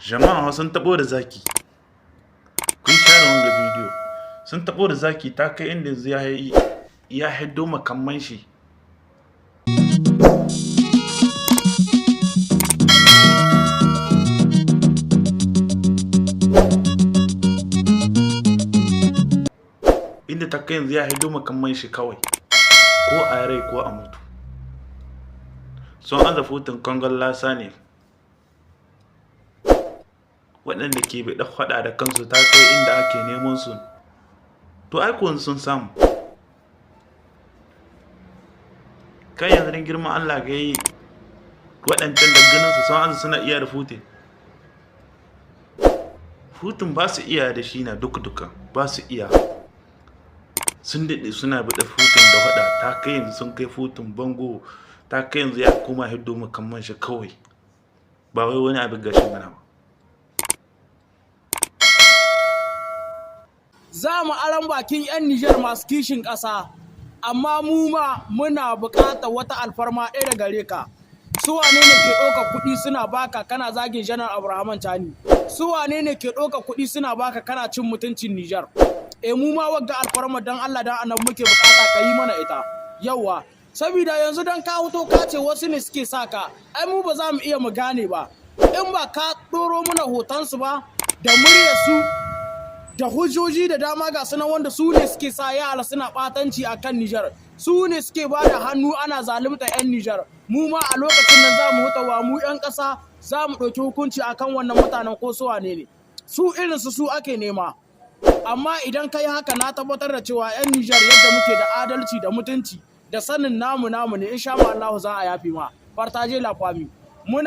Jama'a, sun taɓo da zaki. Ku yi share wanga bidiyo. Sun taɓo da zaki, ta kai inda yanzu ya hiddo makamman shi. Inda ta kai yanzu ya hiddo makamman shi kawai. Ko a rai ko a mutu. Sun aza Putin kangon lasa ne. Waɗanda ke biɗa faɗa da kansu, ta kai inda ake neman su. To ai kuwa sun samu. Kai, yanzu don girman Allah ga yi waɗancan da ganin su sun aza suna iya da Putin. Putin ba su iya da shi na duka-duka ba su iya. Sun daɗe suna biɗa Putin da faɗa, ta kai yanzu sun kai Putin bango, ta kai yanzu ya koma hiddo makamman shi kawai. Ba wai wani abin gashin gana ba. Za mu aran bakin 'yan Nijar masu kishin ƙasa, amma mu ma muna buƙatar wata alfarma ɗaya da gare ka. Su wane ne ke ɗauka kuɗi suna baka kana zagin Janar Abdurrahman Chani? Su wane ne ke ɗauka kuɗi suna baka kana cin mutuncin Nijar? E, mu ma wagga alfarma dan Allah dan Annabi muke buƙata ka yi mana ita. Yawwa, saboda yanzu dan ka huto ka ce wasu ne suke sa ka, ai mu ba za mu iya mu gane ba. In ba ka ɗoro mana hotonsu ba da muryarsu da hujjoji da dama, ga sunan wanda su ne suke sa yara suna ɓatanci a kan Nijar, su ne suke ba da hannu ana zalunta 'yan Nijar. Mu ma a lokacin nan za mu hutawa, mu 'yan ƙasa za mu ɗauki hukunci akan wannan mutanen, ko su wane ne su, irin su su ake nema. Amma idan ka yi haka, na tabbatar da cewa 'yan Nijar, yadda muke da adalci da mutunci da sanin namu namu ne, insha Allah za a yafi ma. Partage la famille, muna